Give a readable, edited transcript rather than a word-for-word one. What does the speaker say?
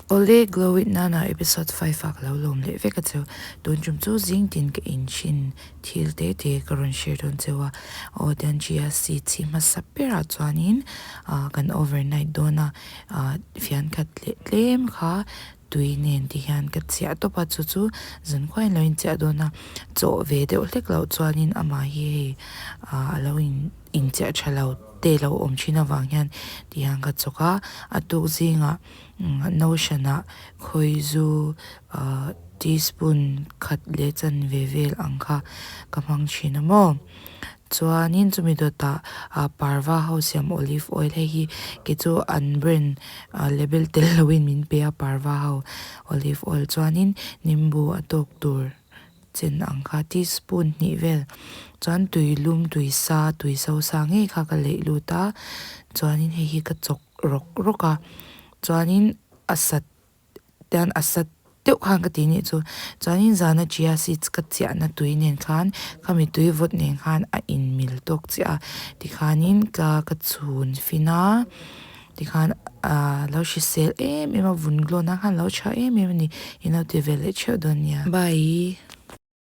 Awle, Glow with Nana episode 5 ah ka lo lawm leh vek a cheu. Tun tum chu zing tin ka in thin thil te te ka rawn share dawn cheu a. Aw tian chia seeds hi hmasa berah chuanin ah kan overnight dawn a, ah fian khat leh tlem kha tui nen ti hian ka chiah tawp a, chu chu zan khuaiin lo in chiah dawn a. Chawh ve deuh hlek loh chuanin amah hi hei ah a lo in inchiah tha lo te lo awm thin avang hian ti hian ka chawk a, a tuk zingah no hranah khawi zu ah teaspoon khat leh chanve vel ang kha ka hmang thin a maw chuanin chumi dawtah ah parva ho siam olive oil hei hi kei chu an brand ah label tel loin min pe a parva ho olive oil chuanin nimbu a tawk tur. Chen ang kha teaspoon hnih vel chuan tui lum tui sa tui so sa ngei kha ka leih lut a chuanin hei hi ka chawk rawk rawk a chuanin a sat tian a sat deuh khan ka ti nih chu chuanin zana chia seeds ka chiahna tui nen khan khami tui vawt nen khan a in mil tawk chiah a tikhanin ka ka chhun fin a. Tikhan ahh lo hrisel em em a vun glow nan khan lo tha em em a ni. In lo ti ve leh theuh dawn nia. Bye.